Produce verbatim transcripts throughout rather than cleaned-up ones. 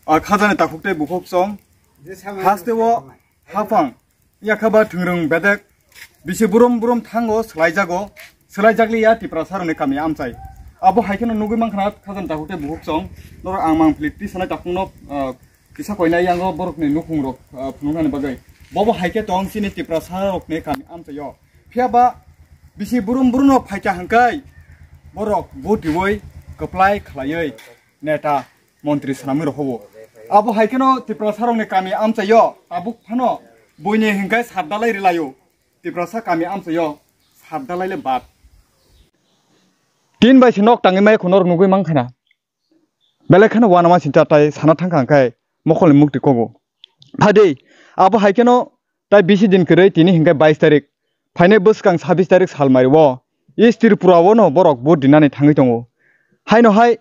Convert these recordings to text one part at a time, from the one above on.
A khajani takhuk tei bukhuk chong. Haste o hafang. Yakha ba thwngrwng bedek. Bisi burum burum thango swlaijago. Swlaijakliya Tiprasa rokni kami amchai. Abo hai kheno nugwi mankha khajani takhuk tei bukhuk chong. Norok ang mang philip tisanai takhukno, ah, kisa koinai yango borokni nukhung rok, ah, phunuknani bagwi. Bobo hai khe tong chini Tiprasa rokni kami amchaio. Phiya ba bisi burum burum no phaikha hwnkhe borok vote riwi kwplai khlaiwi neta montri swnamwi rokhobo. Abo hai kheno Tiprasa rokni kami amchaio tabuk phano buini hwnkhe sat dalai rilaio. Tiprasa kami amchaio sat dalai le bad. Tin bai se nok tangwi mai khunor nugwi mankha na. Belai kheno uanama sincha tai sana thangkha hwnkhe mokolni mukti kogo. Phadi, abo hai kheno tai bisi din kwrwi tini hwnkhe bais tarik. Phainai bwskang sabis tarik sal mairio. East Tripura o no borok vote dinani thangwi tongo. Haino hai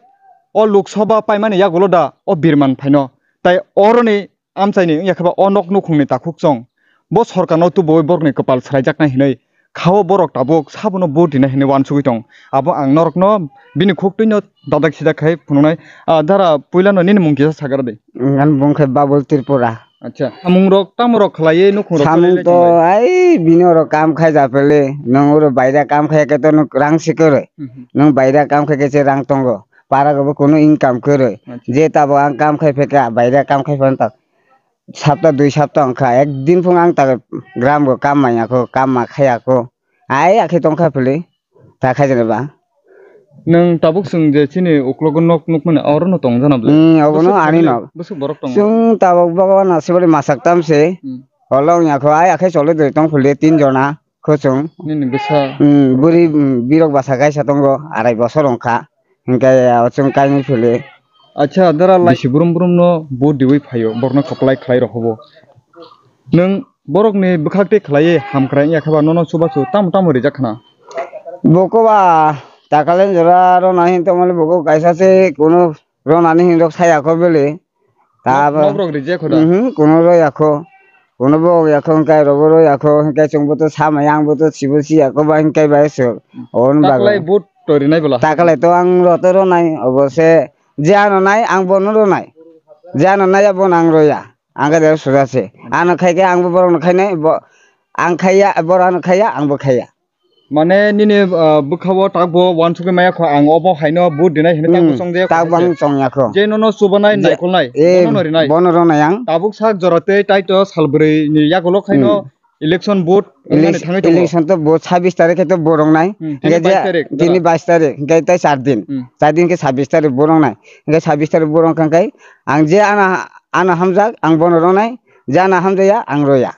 o Lok Sabha paimani yagulo da o birman phaino. Tai oroni amchaini wngya khe ba o nok nukhungni takhuk chong. Bo sorkarno tubuwi borokni kwpal swraijaknai hinwi kha-o borok tabuk sabono vote rina hinwi uansugwi tong. Abo ang norokno bini khuktwino dadak sidak khai phunuknai. Ah, dara puilano nini mung kisa sakara di. Ang bung khe Babul Tripura. Acha, samung rok tamo rok khlaiwi nukhung rok samung khlaiwi to tongbai? Ai bini oro kam khai ja pele, nwng oro baira kam khai khe to nwng rang si kwrwi. Mhm. Nwng baira kam khai khe se rang tongo. Para go bo kunu income kwrwi. Acha. Je tabo ang kam khai phe kha, baira kam khai phan ta. Sapta dui sapta wngkha, ekdin phung ang ta gram go kam manya kho, kam ma khaya kho. Ai akhe tongkha phili, ta khai jani ba. Nwng tabuk chwng je chini uklogo nok nukmani oro no tong jana bwle? Hmm, obo no ani nok. Busuk borok tongo. Chwng tabuk Bhagwan asibari masak tam se. Hmm. Olo wngya kho, ai akhe choli doi tong phili tin jona kho chwng. Nini bwsa. Hmm, buri, hmm, birok basa kaisa tongo, arai bosor wngkha. Hinkhe o chwng kainwi phili. Acha, dara lai bisi brum brum no vote diwi phaio, borokno kwplai khlai rokhobo. Nwng borokni bwkhak tei khlaiwi hamkrai wngya khe ba nono chubachu tamo tamo rijak khna? Bo koba takalen jora rona hin tongmani bo kaisa se kunu ronani hin rok saya kho bele. Ta nok, abo nokrok rijak kho da? Mhm, kunu roya kho. Kunu bo ya kho, hwnkhe robo roya kho, hwnkhe chwngbo to sama yang bo to sibo siya kho ba hwnkhe bai se. On bago. Taklai vote to rinai bola? Taklai to ang roto ronai, obo se je ano nai ang bono ronai. Je ano nai ya bono ang roya. Ang khe de suja se. Ano khai khe ang bo borok no khainai, bo ang khaiya, boro ano khaiya, ang bo khaiya. Mane nini, ah, bwkha-o takbo uansugwi maya kho, ang obo haino vote rinai hinwi takbo chongjaya kho. Hmm, takbo ang chongyakho. Je nono chubanai, naikolnai, eh, bono no rinai. Bono ronai ang. Tabuk sak jora tei taito sal bwrwi ni yagulo khaino, hmm, election vote wngmani thangwi tongo. Election to vote sabis tarikhe to vote wngnai. Hmm, tini bais tarik, tini bais tarik, hwnkhe tei char din. Hmm. Char din khe sabis tarik vote wngnai. Hwnkhe sabis tarik vote wngkha khe ang je ano, ano hamjak ang bono ronai, je ano hamjaya ang roya.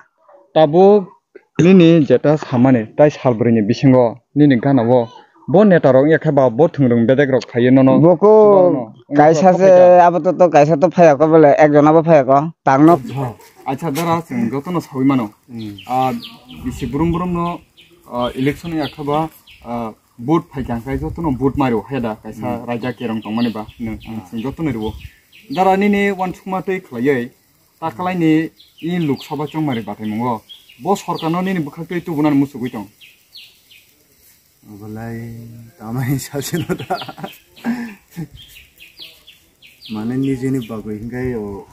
Tabuk nini jeta samani tai sal bwrwini bisingo nini gana-o bo neta rok wngya khe ba bo thwngrwng bedek rok phaiwi nono. Boko chubarono wngya kaisa khe se abo to, to kaisa to phaiya kho bole, ekjon abo phaiya kho tangno. Acha dara chwng jotono sawi mano. Hmm. Ah, bisi brum brum no, ah, election wngya khe ba, ah, vote phai khe ang khe jotono vote mario hai da kaisa, hmm, raida kerong tongmani ba nwng, hmm, chwng jotono rwo. Dara nini uansukma tei khlaiwi Takalaini i Lok Sabha chongmari bataimungo bo sorkarno nini bwkhaktwi tubunani muchugwi tong? Obolai tamai sasino da. Mane nijini bagwi hinkhai o,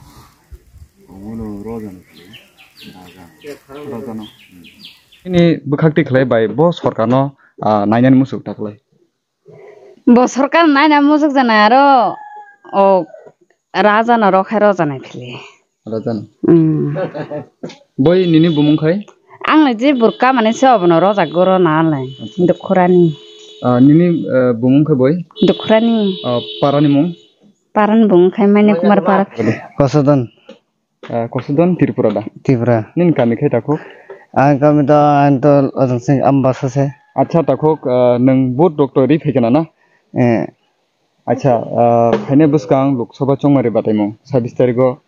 omono rojano khe. Rajano. Rojano. Nini bwkhaktwi khlai bai bo sorkarno, ah, nainani muchuk takalai. Bo sorkar naina muchuk jana aro o raja no rokhe roja nai phili. Raja no. Hmm. Boi nini bumung khai? Ang le je burka mane se obono rojak goro na le. Acha. Dukhurani. Ah, nini, eh, bumung khai boi? Dukhurani. Ah, parani mung? Parani bumung khai Mani Kumar Para. Kosodon. Ah, Kosodon Tripura da? Tripura. Nini kami khai takhuk? Ang kami to, ang to ojang sing Ambasa se. Acha takhuk, ah, nwng vote rok to ri phaikha na? Eh. Acha, ah, phainai bwskang Lok Sabha chongmari bataimung sabis tarigo.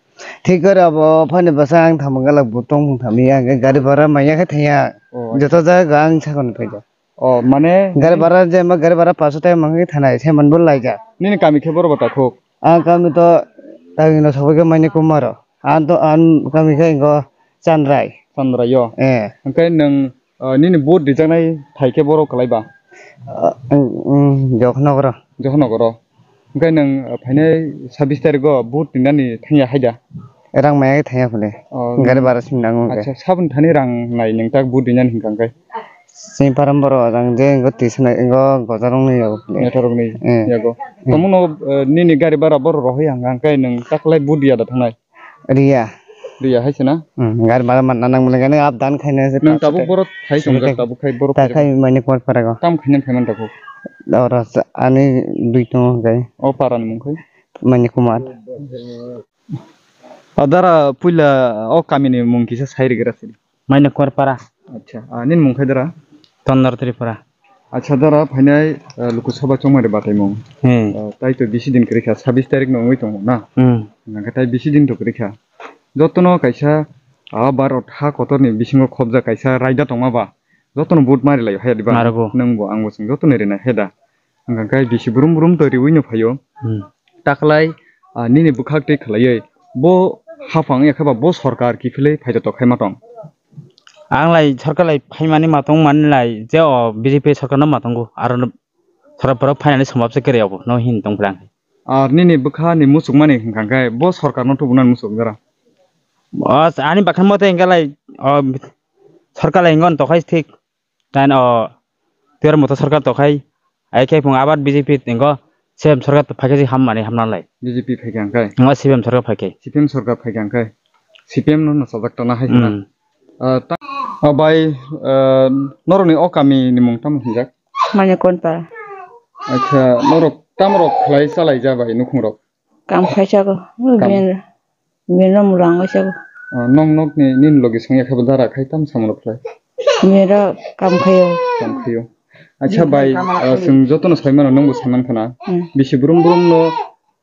Thik kore abo phainai bwskang ang thamung gala vote tongmung thamiya, ang gari bhara manya khe thangya. Oh, acha. Joto jaga ang sakon phaikha. Oh, mane gari bhara je ma gari bhara paso tai mangwi thanai se man bo laija. Nini kami khe boro bo takhuk? Ang kami to tagino sabai khe Mani Kumaro. Ang to ang kami khe ingo Chandrai. Chandrai yo. Eh. Hwnkhe nwng, ah, nini vote rijaknai thai khe boro kwlai ba? Ah, mm, mm, Joknogoro. Joknogoro. Hwnkhe nwng, uh, phainai sabis tarikgo vote rinani thangya hai da? Rang maya thangya phone. Oh, gari bara simi nango hwnkhe. Acha, saboni thani rang nai nwng tak vote rinani hwnkha hwnkhe? Sini param boro rang je ngo tisa nai ngo gojarong ni yago phone. Netarok ni yago. Eh. Tomungno, uh, nini gari bara boro rohoi hwnkha hwnkhe nwng taklai vote riya da thangnai? Riya. Riya hai se na? Hmm, gari bara manna nang mole gani up down khaina se. Nwng tabuk borok thai chongjak, tabuk khai borok ta khai mane kwar para go. Tam khaina phaiman tabuk. Oro ani dui tongo gai. O para ni mung khai? Mane Kumar. Adara puila o kami ni mung kisa sai rigra siri. Maina Kuarpara. Acha, ah, nini mung khai dara? Tondor Tripura. Acha, dara phainai, ah, Lok Sabha chongmani bataimung. Hmm. Ah, tai to bisi din kwrwi kha, sabis tarik no wngwi tongo na? Hmm. Hwnkhe tai bisi din to kwrwi kha. Jotono kaisa, ah, Bharat ha kotorni bisingo khobjak kaisa raida tongma ba, jotono vote mari lai haya diba? Marogo. Nwng bo ang bo chwng jotono rinai heda. Hwnkhe bisi brum brum to riwi no phaio. Hmm. Taklai, ah, nini bwkhak twi khlaiwi bo haphang ya khe ba bo sorkar kiphilwi phaito to khai ma tong? Ang lai sorkar lai phaimani ma tong mani lai je o B J P sorkar no ma tongo aro no sorkar borok phainani sombab se kwrwi obo no hin tong phlang. Ar nini bwkha ni muchuk mani hwnkha khe bo sorkar no tubu nani muchuk jora. O ani bakhan mote hwnkha lai o sorkar lai hwnkha tokhai thik. Tain o Twiar moto sorkar tokhai, ai khe phung abar B J P tongo, C P M sorkar to phaikhe se ham mani hamna lai. B J P phaikhe ang khai? Ngo C P M sorkar phaikhe. C P M sorkar phaikhe ang khai? C P M no no sajak tona hai sana. Hmm. Ah, ta-, ah, bai, ah, norokni o kami ni mung tamo hinjak? Mane Konpa. Acha, norok tamrok khlai chalai ja bai nukhung rok? Kam khai chago. Kam. Bini, bini rom rang chago. Ah, nong nok ni, nini logi song ya khe bo dara khai tam samung rok khlai. Bini ro kam khayo. Kam khayo. Acha bai, ah, chwng joto no sai mano, nwng bo sai man khana. Hmm. Bisi brum brum no,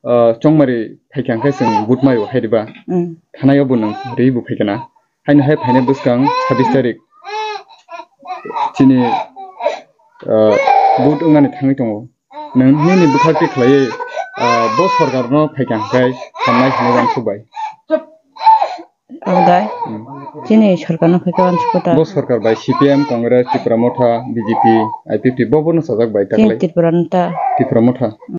ah, chongmari phai kha khe chwng vote mai o hai riba. Hmm. Thanai o bo nwng ri bo phai khana. Haino hai phainai bwskang sabis tarik chini, ah, vote wngnani thangwi tongo. Nwng nini bwkhak twi khlaiwi, ah, bo sorkar no phaikha hwnkhe hamnai hinwi uansuk bai. Ang dai? Hmm. Chini sorkar no phaikha uansuk ta. Bo sorkar bai C P M, Congress, Tipra Motha, B J P, I P F T bo bono sajak bai. Chini taklai. Tripura no ta. Tipra Motha.